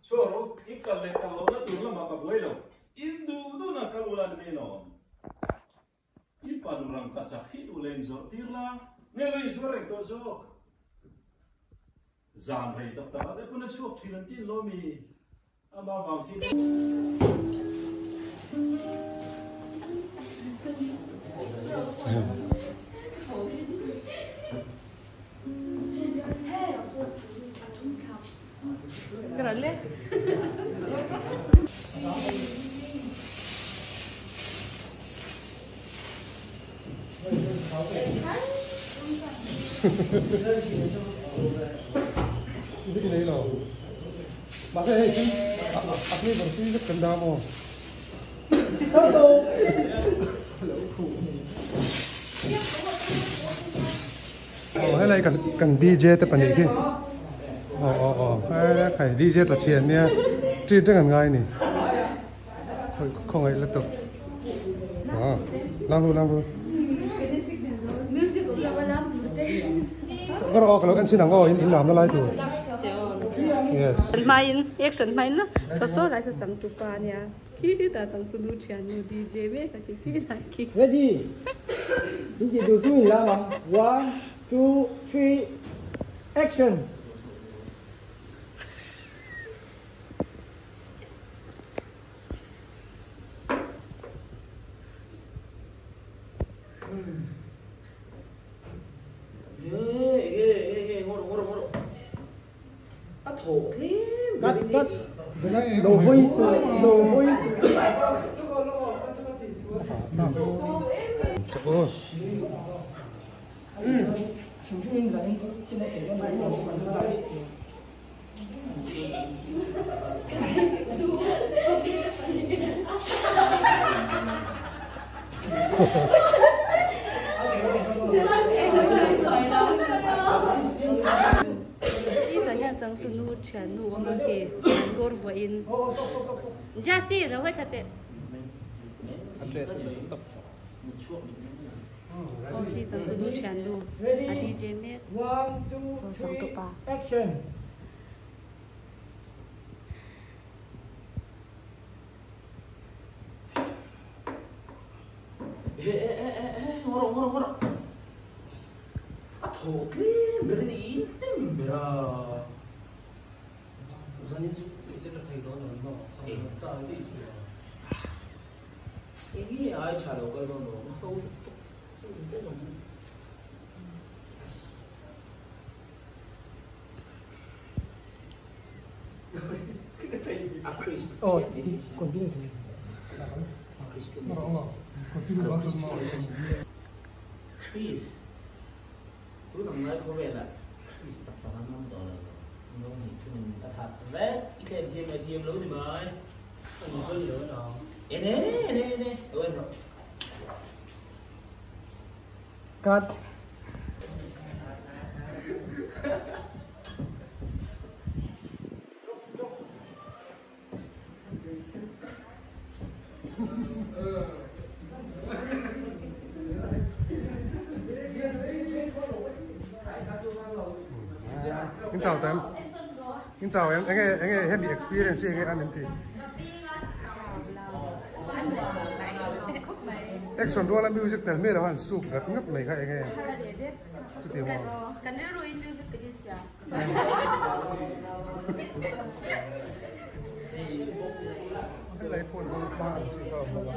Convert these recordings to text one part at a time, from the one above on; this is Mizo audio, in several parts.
Chhuak rawh, i kal leh kal lohna tur lamah ka buai lo. In duh duhna kal ula ni mai lawm. I fanu rangkachak hi u len zawrh tir la, nge lo inzuar reng tawh zawk? Zan rei tak tak ah te pawn a chhuak thin an tin lo mi? Amah vang hi. Helai kan kan DJ te pahnih khi aw aw aw he DJ tla chhian nia treat reng an ngai a ni. Khawngaih la tawp. Ah, lang ru lang ru. Ka rawh ka lo en chin ang aw in in lam na lai tur. Yes. Hmain action hmain na so so lai sa chang tu pa nia khi ta chang tu nu thian nu DJ me ka khi khi lai khi. Ready. In ti tu chu in lam ang. 1 2 3 action. Tah hian changtunu thiannu awm ang khi kawr vuahin Jasi lo hawi thla teh. Aw khi changtunu thiannu a DJ mek saw changtupa. Cut. In chau ta em? In chau em? Enge enge hemi experience hi enge an in tih? Action ruala music tel miah lo a han suk ngat ngat mai kha enge chuti maw? Kan rilru in music kan insiam. Helai phone hmang kha an tih kha a awm lo a.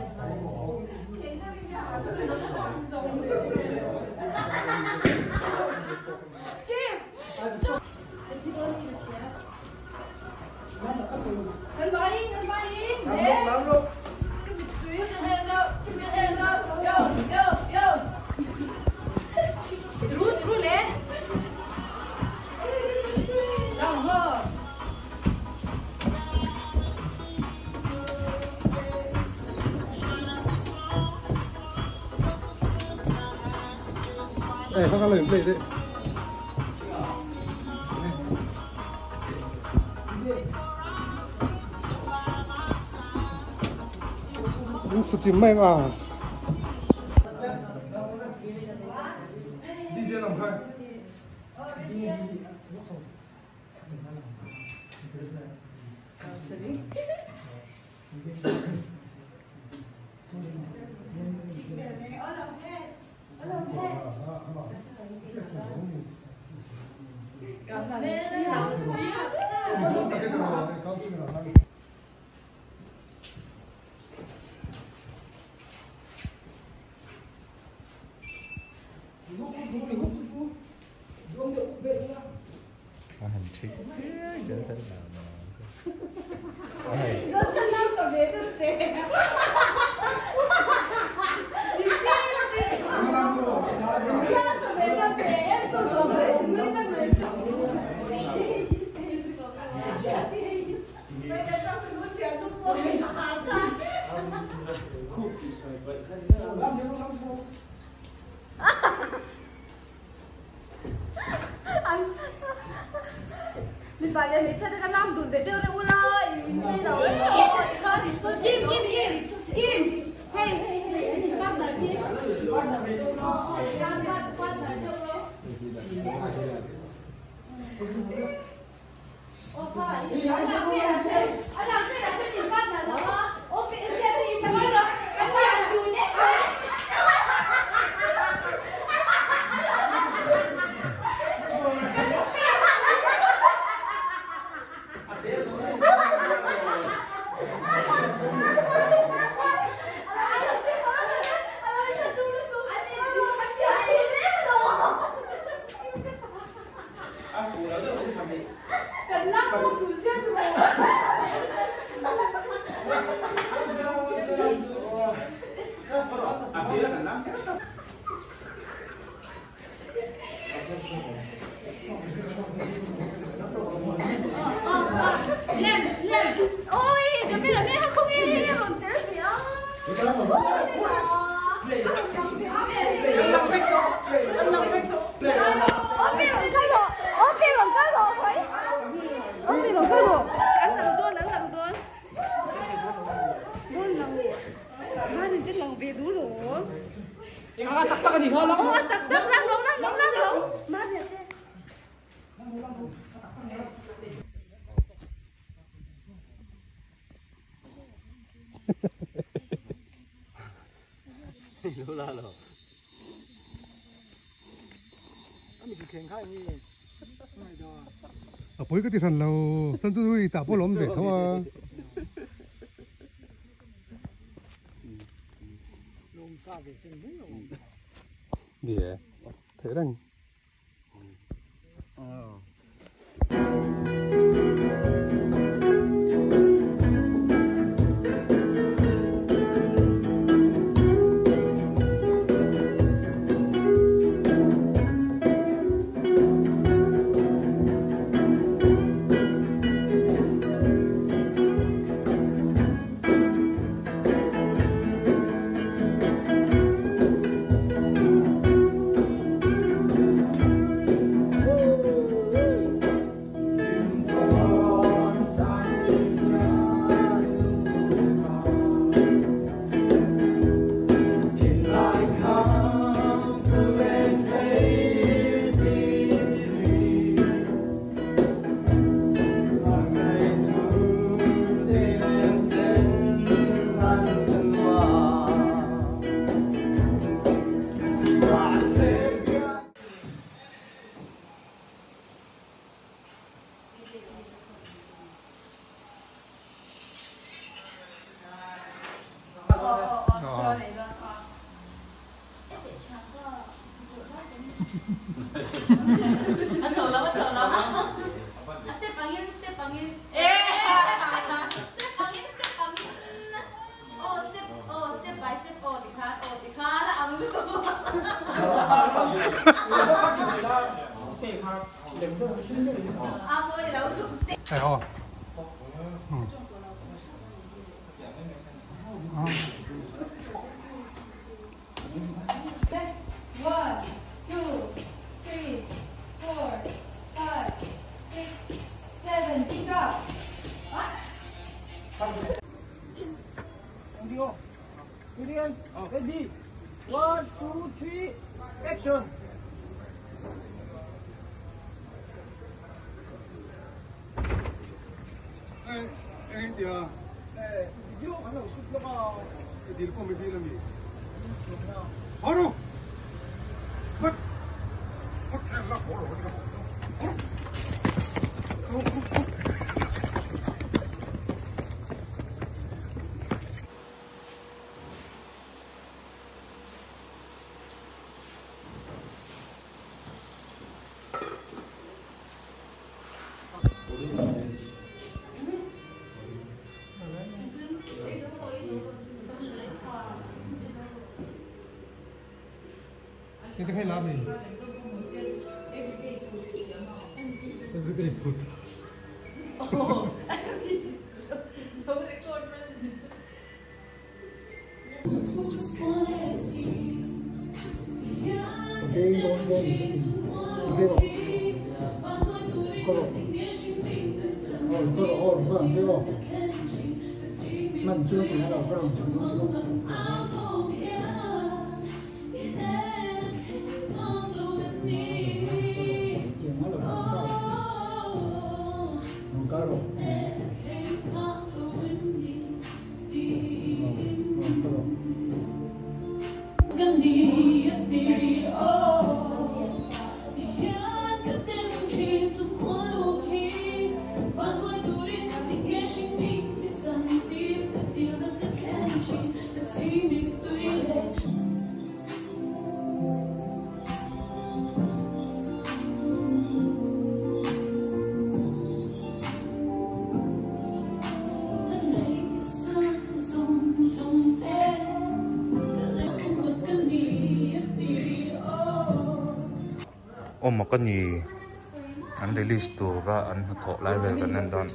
Ê, không có lời play đấy. In su chim mai nga. DJ làm khai. À bối cái tiền lâu, sân chui tạo bố lắm về thôi. Nè, thế đang. Ready? 1, 2, 3, action! Eng tia? Eh, video kan lo shoot lawk a. I dil pawh mi dil a mi? Haw ru! Vat! Vat em la haw rawh haw ru! Haw ru! Haw ru! Kita kaya labi. Everyday put. Oh, no record Awm ka ni an release tura an hnathawh lai vel kan en dawn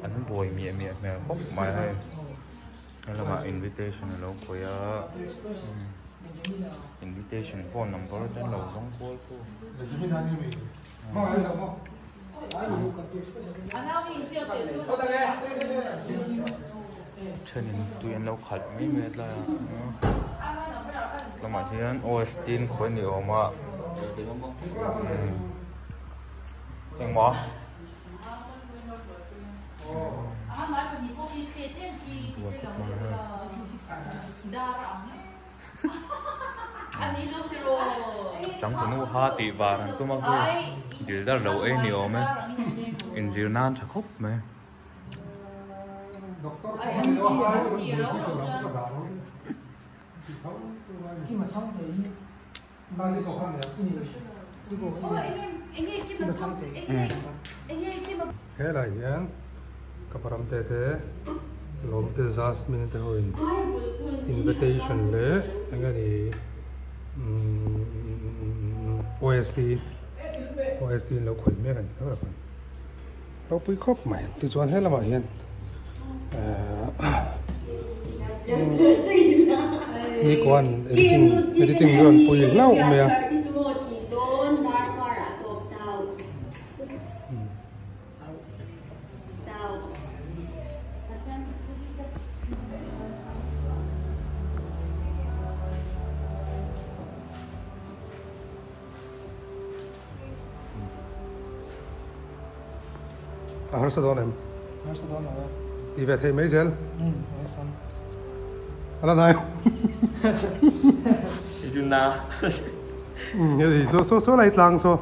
an buai miah miah hmel khawp mai hei he lamah invitation a lo khawih a invitation phone number te an lo zawng kual tu. Thenin tui an lo khalh mai mai a tlai ah lamah hian OST in khawi ni awm a engmaw buai khawp mai hei. Changtunu ha tih var an tum a khi dil dar lo ei ni awm e inzir nan tha khawp mai. Helai hian ka param te te lawm te Jasmine te ho in invitation leh eng nge ni umm OST OST an lo khawih mek a ni tho ang ropui khawp mai tichuan he lamah hian ehh nikuan editing editing rawn pui hlauh mai a. A harsa dawn em? Harsa dawn lo e. Ti ve thei mai zel. Harsa. A la nai. I chu na. Hei saw saw saw lai tlang saw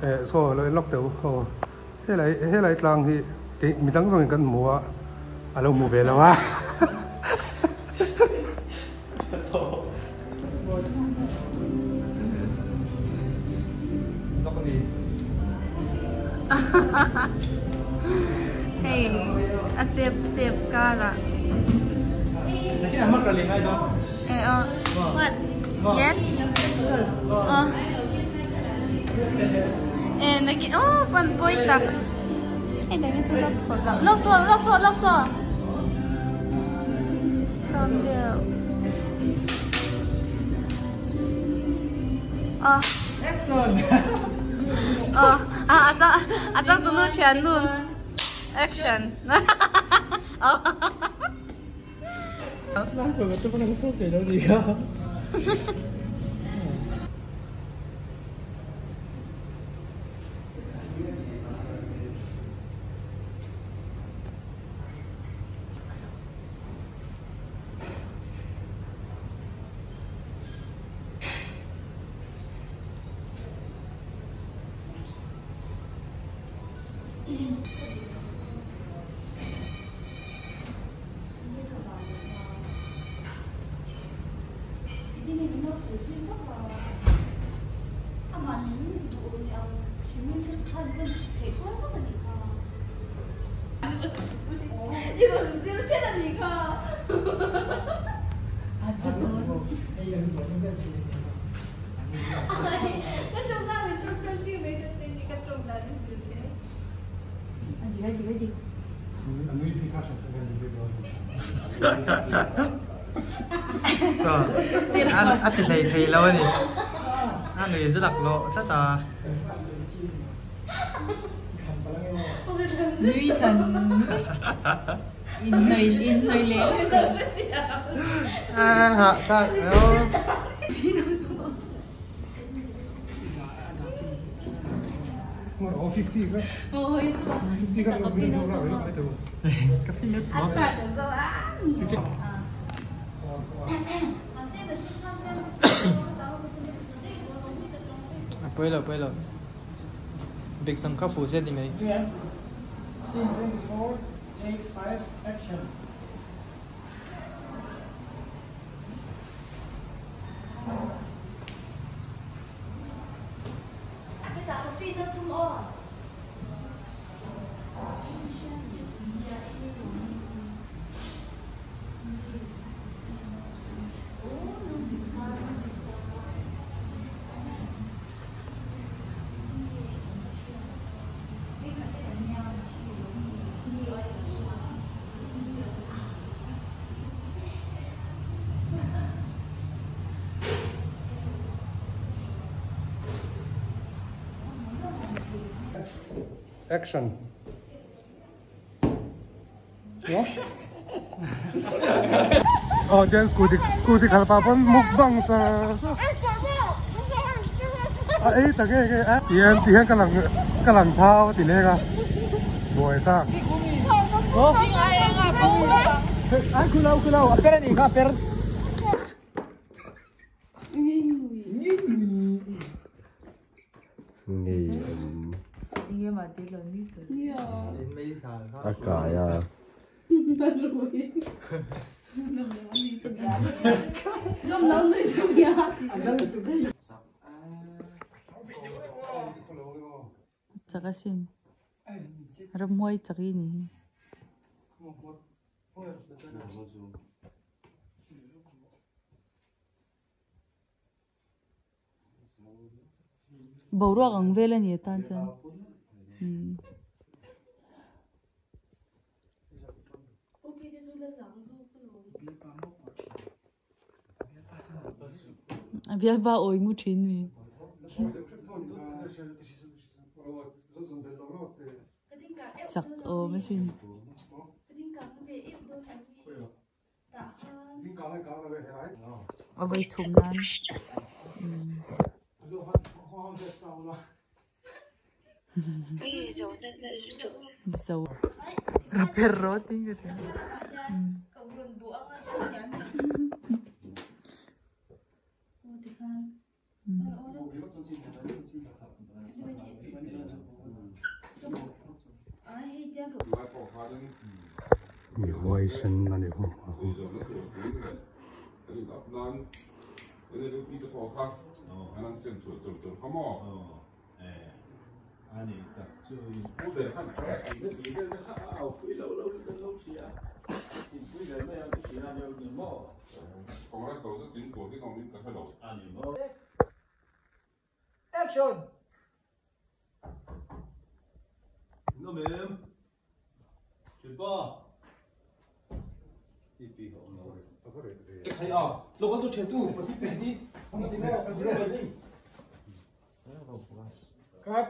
eh saw lo en lawk teh u aw helai helai tlang hi kei midang zawngin kan hmu a a lo hmu ve lo a. Hei a chep chep karah. Eh aw what yes aw eh nakin aw pan pawi tak hei dang hi chu phawrh loh lawk saw lawk saw lawk saw sawm vel aw aw a a chang a changtunu thiannu action aw. So, a ti hlei thei lo ani. A nui zu lak lo tlat a. Nui than in nui in nui le. A ha tak no. Oh, 50 ka. 50 ka Pwelo, pwelo. Big sang ka fu set ni mai. Scene 24, take 5, action. Action. No? Oh, then scooty scooty khalpa pon mukbang sa. Ai ta ke ke tian tian kalang kalang thao ti le ka. Boi ta. Ai kulau kulau apera ni ka per. Akaya. Chakasin. Ramoy chakini. Bawra ang vela niya tan chan. Abia ba oi mu chin mi. Chak o ma sin. Abai thum nan. So. Raperro ting ka. Mi huai sen na ni ho. Action. No ma'am. Cut.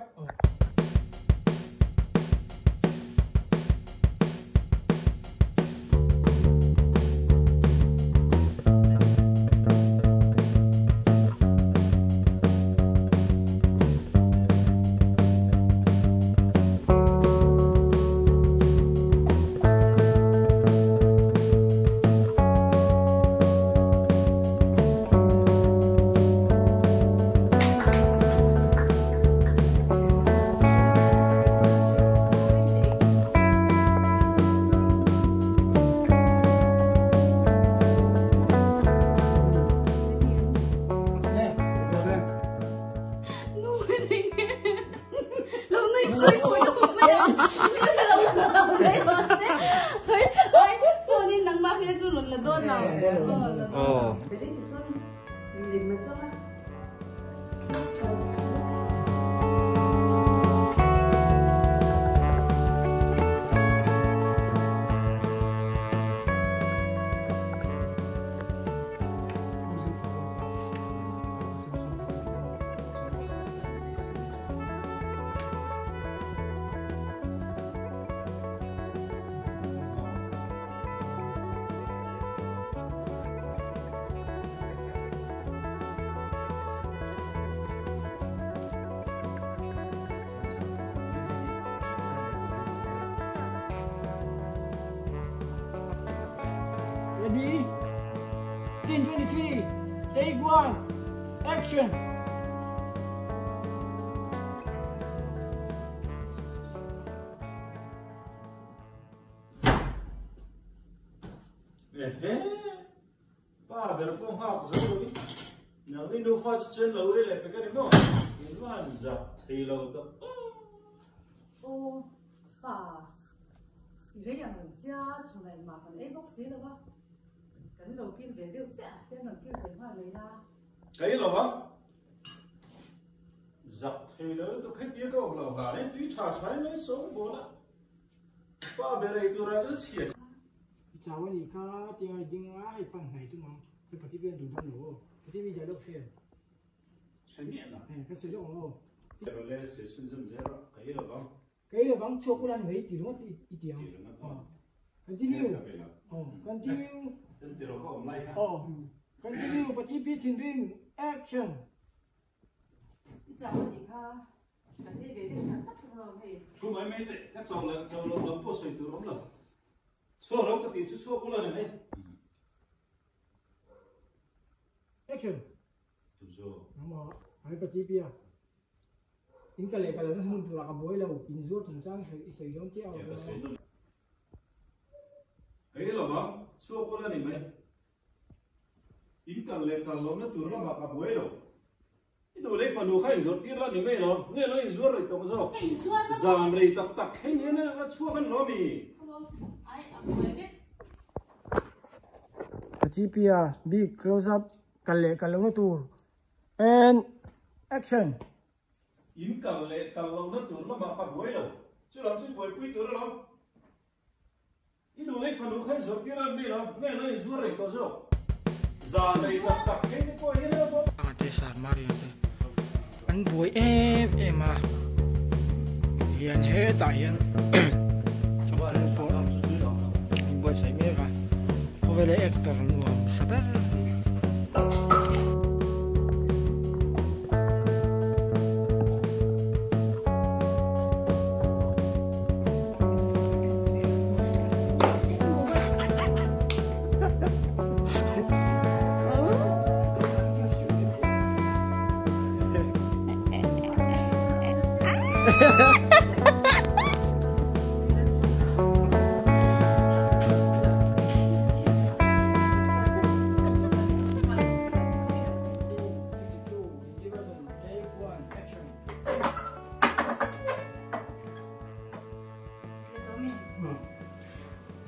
Oh. Ready? Scene 23, take 1, action! Ba ber pawh nghak zo lo in nangni nufa chu chen lo e leh pek a ni maw? In van zak thei lo tak Aw pa, i rei ang reng sia chhunah engmah kan ei bawk si lo va, kan lo kil ve deuh chiah a, tiang rawn kil ve nghal mai la. Ka ei lo va, zak thei lo lutuk heti a ka awm lo hlan e, tui tha tha in mai sawm bawl a, pa ber ei tura chu chhia. I chau a nih kha tia i ding a, i fan hnai tum ang, hei pati vel duh dawn lo aw, pati mi dialogue hre. Hre miah lo. Hei ka sawi zawk ang aw. Role sawi chhunzawm zel rawh, ka ei lovang. Ka ei lovang chhuak ula ni mai ti ringawt i ti ang. Ti ringawt aw. Continue. Aw, continue. Kan ti rawh ka awm lai kha. Aw, continue pati pi thinrim action. I chau a nih kha, kan ei ve deuh chak tak tak alawm hei. Thu mai mai teh, ka chau leh chau loh lam pawh sawi tur awm lo. Chhuak ro ka tih chu chhuak ula ni mai. Action. Tu zawk. Nangmah ai pati pi a. In ka leh ka lalna hmun turah ka buai lo, in zuar chungchang i sawi dawn chiah a. Ka sawi dawn. Ka ei lovang, chhuak ula ni mai. In kal leh kal lohna tur lamah ka buai lo. I duh lei fanu kha inzawrh tir la ni mai lo, nge lo inzuar rei tawk zawk. Zan rei tak tak thleng hian a chhuak an lo mi. Patipia big close up kal leh kal lohna tur and action. In kal leh kal lohna tur lamah ka buai lo, chulam chu buaipui tur alawm. I duh lei fanu kha in zawrh tir an mi lo, nge lo in zuar reng tawh zawk. Zan rei tak tak thleng te pawh hian emaw pawh. Anga te sar Marian te an buai em em a, hian hetah hian chawhnu pawh an buatsaih mek a, khawvela actor nuam sa ber a ni.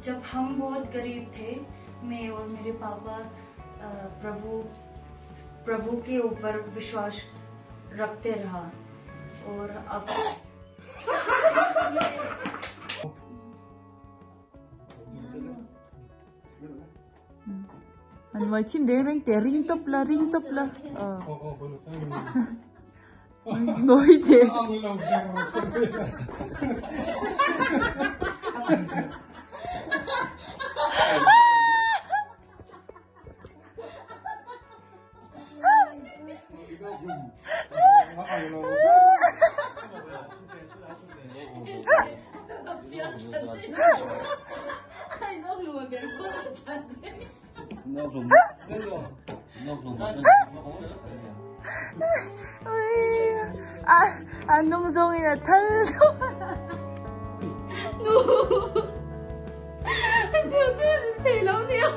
जब हम बहुत गरीब थे, मैं और मेरे पापा प्रभु प्रभु के ऊपर विश्वास रखते रहा और अब Anh mới chín đến ring té ring top là ring top là ngồi thế. 안동성이나 탈로. Thì lâu nhiều.